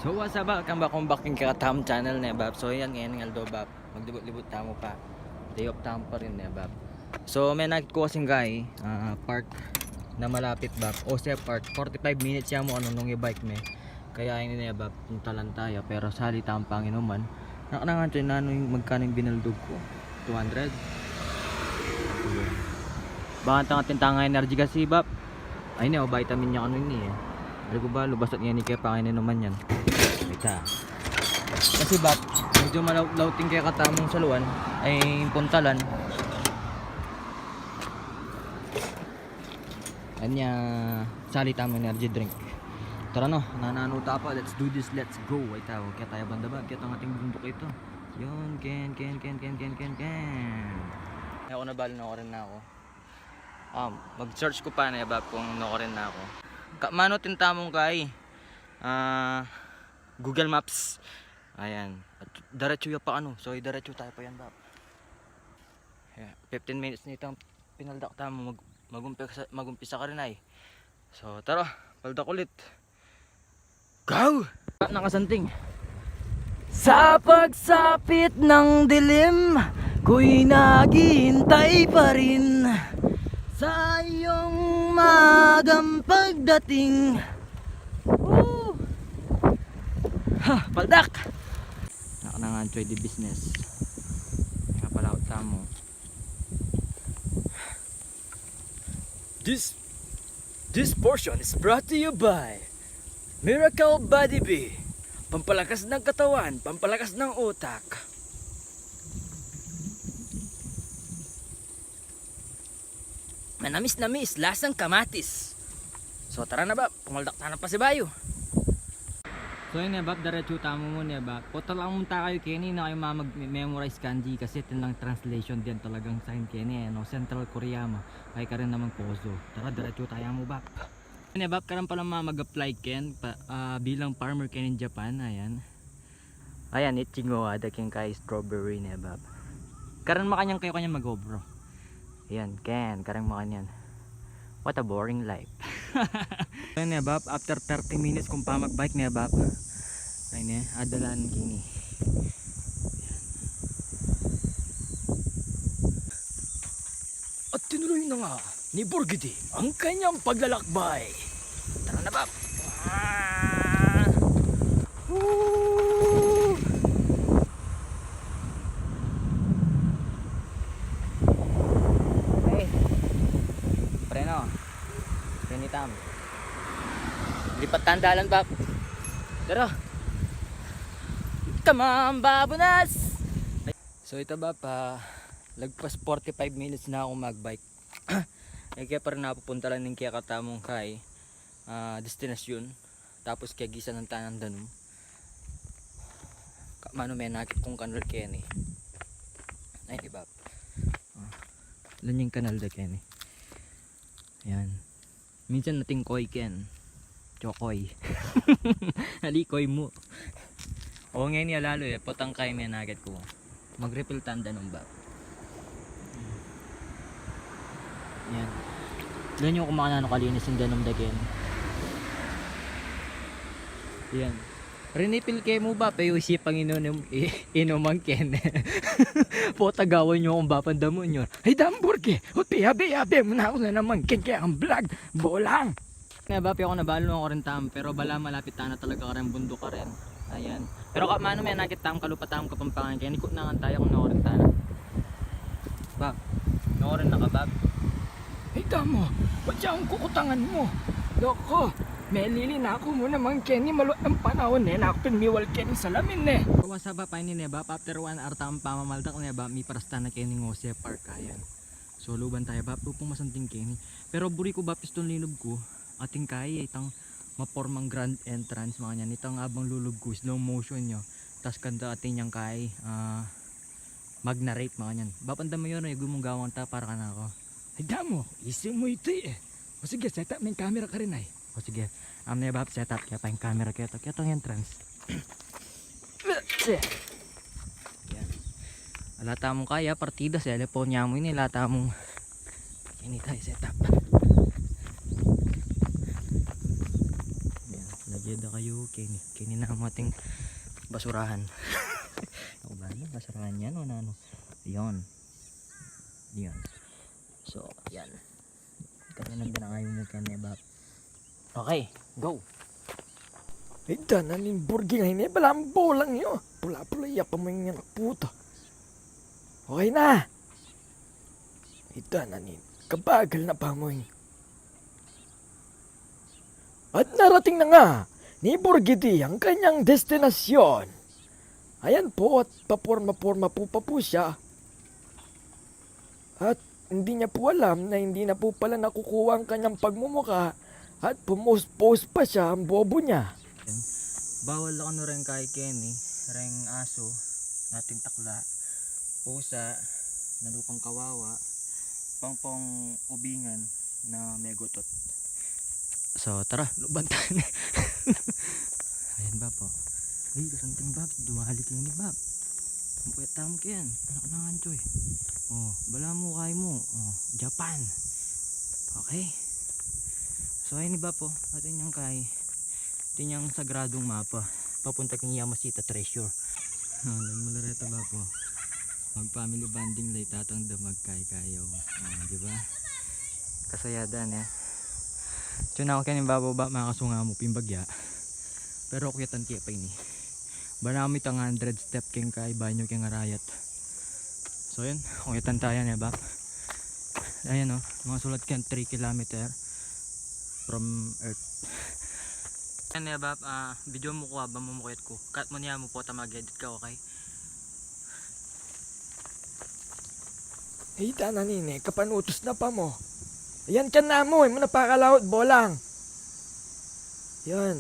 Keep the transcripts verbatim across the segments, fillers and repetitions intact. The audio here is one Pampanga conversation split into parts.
So what's up, bap? Welcome back, welcome back king kekatamung channel ne, bap. So yan, ngeni ing aldo, bap, maglibut-libut tamu pa. Day off tamu pa rin ne, bap. So menakit ku kasing kayi, ah, park na malapit, bap. O sa park, forty-five minutes ya mu, anu, nung i-bike me. Kaya ini ne, bap, puntalan taya, pero sali tamung panginuman. Naknangan tamu nanu ing, magkanu ing binaldug ku? Two hundred? Baka tang atin tang energy kasi, bap. Ay, ini, o, vitamin ya kanu ini, e. Ari ku balu, basta ngeni ke panginuman yan. Ita. Kasi, bap, medyo malaw-, lauting kekatamung saluan, ay, puntalan. Anya, sali tamung energy drink. Tara no, nananu ta pa, let's do this, let's go. Ay, tawag, kaya tayo banda, bap, kaya tang atin bunduk ita. Yun, ken, ken, ken, ken, ken, ken, ken. Ay, aku na, balu, nukarin na aku. Ah, mag-search ku pa ne, bap, kung nukarin na aku. Ka-, manu atin tamung kayi, ah, Google Maps. Ayan. At diretsu ya pa, anu. So, diretsu tayo pa yan, bap. Yeah, fifteen minutes na itang pinaldak tamu. Mag-, mag-umpisa, mag-umpisa ka rin ay. So, tara, paldak ulit. Go! Nakasanting. Sa pagsapit ng dilim, ako'y naghihintay pa rin sa iyong maagang pagdating. Woo! Ha, paldak! Naka na nga, enjoy the business. Nga pala, tamu. This, this portion is brought to you by Miracle Body Bee. Pampalakas ng katawan, pampalakas ng utak. Manamis-namis, lasang kamatis. So, tara na, bap, pumaldak tana pasibayu. So, yun, e, bap, diretsu tamu mu ne, bap. Pota lang munta kayu keni, e na kayu mamag-memorize kanji kasi atin lang translation diyan, talagang sign keni, e, no? Central Korea ma. Kaya karin namang poso. Tara, diretsu taya mu, bap. Yun, e, bap, karin pala mamag-apply ken pa, ah, bilang farmer keni Japan, ayan. Ayan, ichigo, ada keng kayi strawberry ne, bap. Karin makanyan kayu kanyan mag-obra. Ayan, ken, karin makanyan. What a boring life. Ayan ne, bap, after thirty minutes kung pamagbike ne, bap. Ayan ne, adalan keni. At tinuloy na nga ni Burgidi ang kanyang paglalakbay. Tara na, bap. Ah! Woo! Okay. Preno. Prenitam. Lipat tang dalan, bap. Tara. Come on, babunas! So, ita, bap, ah, lagpas forty-five minutes na akung magbike. E ke pa rin napupuntalan ing kekatamung kayi, ah, destinasyun. Tapos kegisan na tana ning danum. Ka-, manu, menakit kung kanal keni. Ay, di ba? Ah, alam ing kanal da keni. Ayan. Minsan atin koy ken. Chokoy. Ali, koy mu. O, ngeni alalu, e, potang kayi menakit ku. Mag-refill tang danum, bap. Yan. Dun yu kumanan nanu kalinis ing danum da ken. Yan. Rinipil ke mu, bap, e yu isipang inum, i-, inuman ken. Pota, gawan yu kung bapang damun yu. Ay, dambur ke. O, piyabe-yabe mu na ku na naman ken kekang vlog. Bolang. Ne, bap, e ku na balu, nukarin tamu, pero bala malapit tana talaga karin bunduk karin. Ayan. Pero ka, manu, menakit tamu kalupa tamung Kapampangan keni, ikut na ngan taya kung nukarin tana. Bap, nukarin na ka, bap? Ay, damo, ba't yang kukutangan mu? Loko, melili na ku mu naman keni, maluat nang panaun ne, e na ku pin miwal keni salamin ne. What's up, bap? Ini ne, bap, after one hour tamung pamamaldak ne, bap, miparas tana keni ing Jose Park, ayan. So, luban taya, bap, pupung masanting keni. Pero buri ku, bap, istung linub ku, atin kayi, itang mapormang grand entrance, makanyan, itang abang lulub ku, slow motion yu. Tas kanta atin yang kayi, ah, mag-narrate, makanyan. Bap, andam mu yu, e, gumagawan ta para kanaku. Ay, damo, isi mu iti, e. O sige, set up me ing camera karin, ay. O sige, am ne, bap, set up ke pa ing camera keto, ketang entrance. Yan. Ala tamung kayi, partida, cellphone ya mu ini, ala tamung. Ini taya set up. Yan, lagi Pwede kayu, keni, keni na ating basurahan. Ano ba? Ano? Basurahan yan o nanu? Yan. Yan. So, yan. Kasi nandun na kayu mu kene, Bap. Okay, go. Ay, dana ning burgi na ini, balamu bolang yu. Pula-pula ya pa mu yang puta. Okay na. Ay, dana ning kabagal na pa mu ini. At narating na nga ni Burgi D ang kanyang destinasyon. Ayan po, at paporma-porma po pa po siya. At hindi niya po alam na hindi na po pala nakukuha ang kanyang pagmumuka at pumos-pos pa siya ang bobo niya. Bawal ako no reng kai keni, reng aso, nating takla, pusa, na lupang kawawa, pangpang ubingan na megutot. So, tara, luban tayo na. Ayan, Bap, o. Ay, kasanting, Bap. Dumali keni, Bap. Tamu kaya, tamu kaya. Anak na nga, Choy. O, balamu, kai mu. O, Japan. Okay. So, ayan ni Bap, o. Atin yang kai. Atin yang sagradung mapa. Papunta keng Yamashita Treasure. O, dan mu la reta, Bap, o. Mag-family bonding la itatang da magkai-kai, o. O, di ba? Kasaya da ne. Tune na ku keni, Bap, o, Bap, makasunga mu pin bagya. Pero akyatan ke pa ini. Balamu itang hundred step keng kai, banyu keng arayat. So, yun. Akyatan taya ne, Bap. Ayan, o. Masulat keni three kilometer from Earth. Ayan ne, Bap. Ah, video mu ku, a, bang mu mukyat ku. Cut mu ne, a, mu pota mag-edit ka, okay? Ay, dana nini, kapanutus na pa mu. Ayan, tiyan na mu, e mu na pakalaut, bolang. Yan.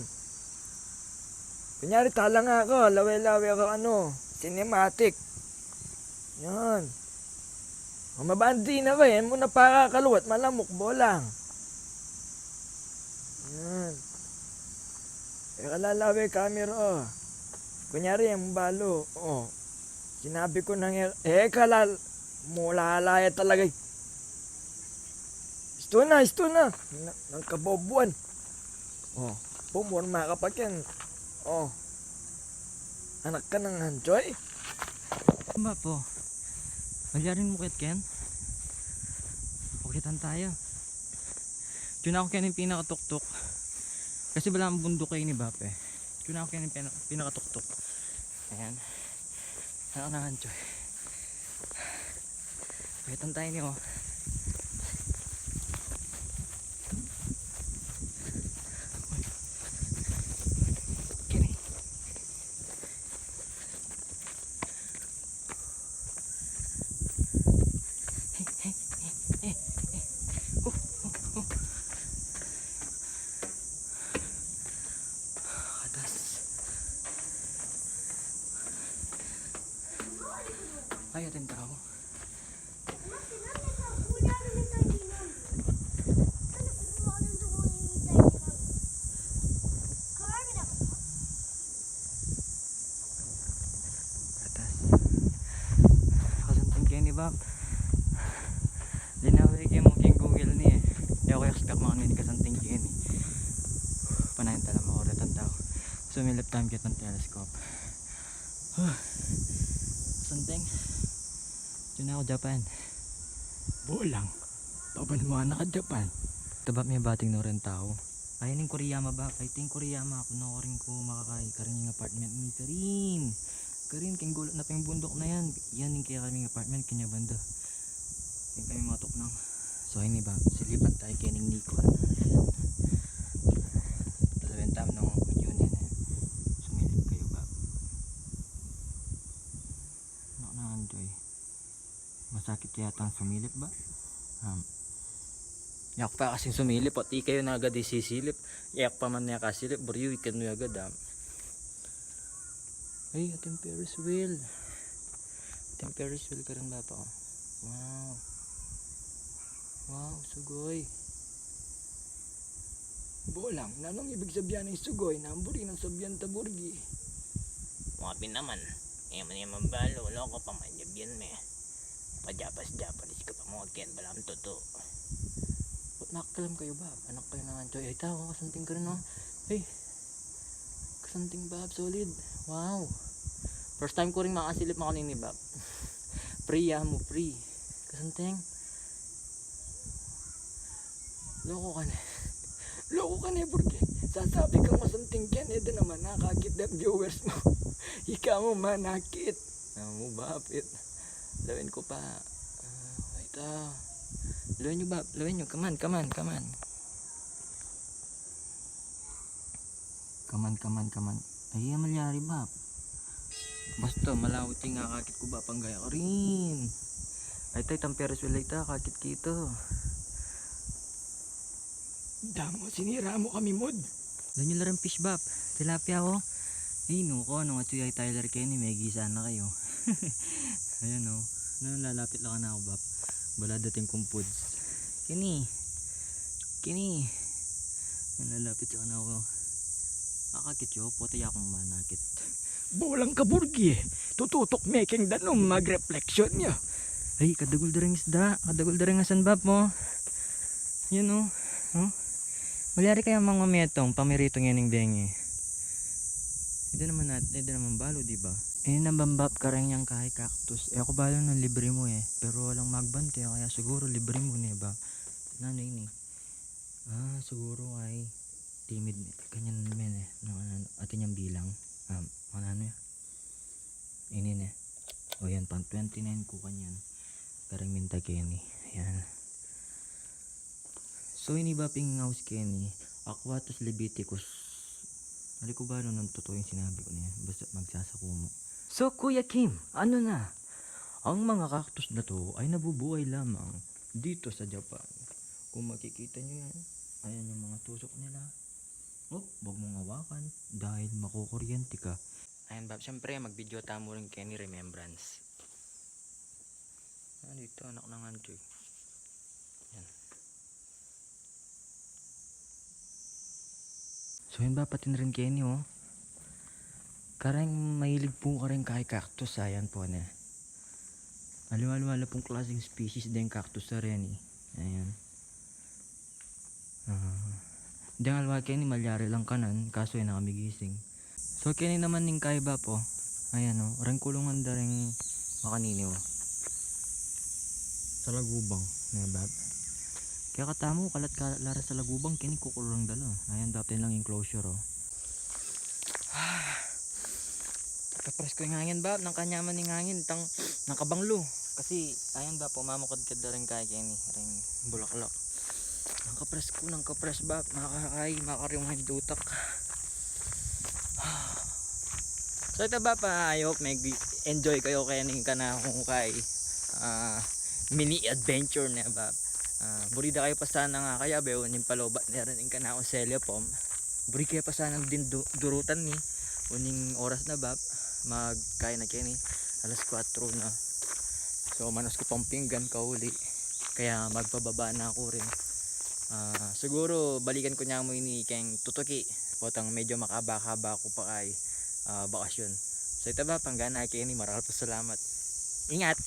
Kunyari, talang aku, lawe-lawe aku, ano, cinematic. Yan. O, mabandi na ka, e mu na pakakaluat, malamuk, bolang. Yan. E ka lalawe camera, o. Kunyari, e mu balu, o. Sinabi ku nang e, e ka lal-, mulala ya talaga, e. Istu na, istu na. Na, nang kabobuan. O, pumurma ka pa ken. O. Anak ka nang hanchoy? Bap, o. Malyari mu kayat ken? Akyatan taya. Tune na ku keni pinakatuktuk. Kasi balamu bunduk ini, Bap, e. Tune na ku keni pina-, pinakatuktuk. Ayan. Anak na nga, Choy. Akyatan taya ini, o. Keni. Katas. Ay, atin tau. Katas. Kasanting keni, Bap. Linawe ke mu keng Google ni, e. E ku expect makanyan kasanting keni. Panayan tala mu, o, retan tau. Sumilip tamu keti king telescope. Kasanting. Tune na ku Japan. Bolang. Pabanua na ka Japan. Tabap me bating no ren tau. Ay, ning Koriyama ba? Ay, ting Koriyama, kuno rin ku makakai. Karin ing apartment mi, karin. Karin, keng gulut na pin ing bunduk na yan. Yan ing kekaming apartment, kanya banda. Keng kami matuknang. So, ini ba? Silipan tayo keni ning Nikon. Ayan. Talagang tam nung yun, eh. Sumilip kayu ba? Anak na, Anjoy. Masakit yata ang sumilip ba? Um, yak pa kasing sumilip, pati kayu na agad isisilip. Yak pa man yak kasilip, buryu, ikan mu agad, ah. Ay, ating Ferris wheel. Ating Ferris wheel karin ba pa, oh. Wow. Wow, sugoi. Bolang, nanung ibig sabihan ning sugoi? Nanu buri nang sabihan ta burgi? Mapi naman. E mu naman balu, loko pa man, sabihan me. Pajapas-japas ka pa mu ken, balamu tutu. Ba't nakakalam kayu ba? Anak kayu nang Anjoy. Ay, tau, kasanting karin, oh. Ay. Kasanting, Bab, solid. Wow. First time ku ring makasilip makanini, Bab. Free, ah, mu free. Kasanting. Loko ka ne. Loko ka ne, Burge. Sasabi kang masanting ken, e da naman nakakit deng viewers mu. Ika mu manakit. Amu, Bab, it. Lawen ku pa. Ah, wait, ah. Lawen yu, Bab. Lawen yu. Come on, come on, come on. Come on, come on, come on. Ay, e malyari, Bab. Basta, malawit ing akakit ku, Bab, panggaya karin. Ay, tay, itang Ferris wheel, ay, ta, akakit kita. Damu, sinira mu kami, Mud. Lawen yu la reng fish, Bab. Tilapia, o. Ay, nu ko, nung atyu ya i Tyler keni, megisa na kayu. Ayan, o. Nanu, lalapit la kanaku, Bab. Bala dating kung puds. Keni. Keni. Nanu, lalapit la kanaku. Akakit yu, pota ya kung manakit. Bolang ka, Burge. Tututuk me keng danum, mag-reflection ya. Ay, kadagul da reng isda. Kadagul da reng asan, Bab, mu. Yan, o. O. Malyari kaya mang mametung, pamiritun ngening bengi. E da naman nat-, e da naman balu, di ba? E, nabambap kareng yang kayi cactus. E, aku balu nung libre mu, e. Pero alang magbante, kaya siguru libre mu ne, Bab. Nanu ini? Ah, siguru ay timid. Kanyan men, e. Nung ano, atin yang bilang. Ah, ano, ano ya? Ini ne. O yan, pang twenty-nine ku kanyan. Kareng minta keni. Yan. So, ini, Bab, ing aus keni, Aquatus leviticus. Ali ku balu nung tutu ing sinabi ku ne, basta magsasaku mu. So, Kuya Kim, ano na? Ang mga cactus na 'to ay nabubuhay lamang dito sa Japan. Kung makikita niyo 'yan, ayan yung mga tusok nila. Oh, 'wag mong hawakan dahil makukuryente ka. Ayan, Bab, siyempre, mag-video tamu rin keni remembrance. Ano ito, anak ng anti. Yan. So, yun, Bab, atin rin keni, oh. Kareng mahilig pu kareng kayi cactus, ayan pu ne. Aliwa-aliwa la pung klaseng species deng cactus a reni. Ayan. Ah. Deng aliwa keni malyari lang kanan, kasu e na kami gising. So, keni naman ning kaiba pu. Ayan, oh. Reng kulungan da reng makanini, oh. Salagubang, ne, Bab? Kaya katamu, kalat-kalat la reng salagubang, keni kukulung da la. Ayan, Bab, atin lang enclosure, oh. Kapresko ing angin, Bab, nang kanyaman ing angin, tang, nang kabanglu. Kasi, ayan, Bab, pamamukad-kad da reng kayi keni, reng bulaklak. Nang kapresko, nang kapres, Bab, makakayi, makariwang ing utak. So, ita, Bab, ah, I hope mag-enjoy kayu keni king kanakung kayi, ah, mini adventure, ne, Bab? Ah, buri da kayu pa sana ngakayabe, unyang palobat ne rin ing kanakung selya pom. Buri ke pa sana ding du-, durutan ni, unyang oras na, Bab, magkayi na keni, alas kuwatro na. So, manus ku pang pinggan kauli. Kaya magpababa na ku rin. Ah, siguru balikan ku ne mu ini keng tutuki. Potang medyo makahaba-haba ku pa kayi, ah, bakasyun. So, ita, Bab, hanggang keni, maral pung salamat. Ingat!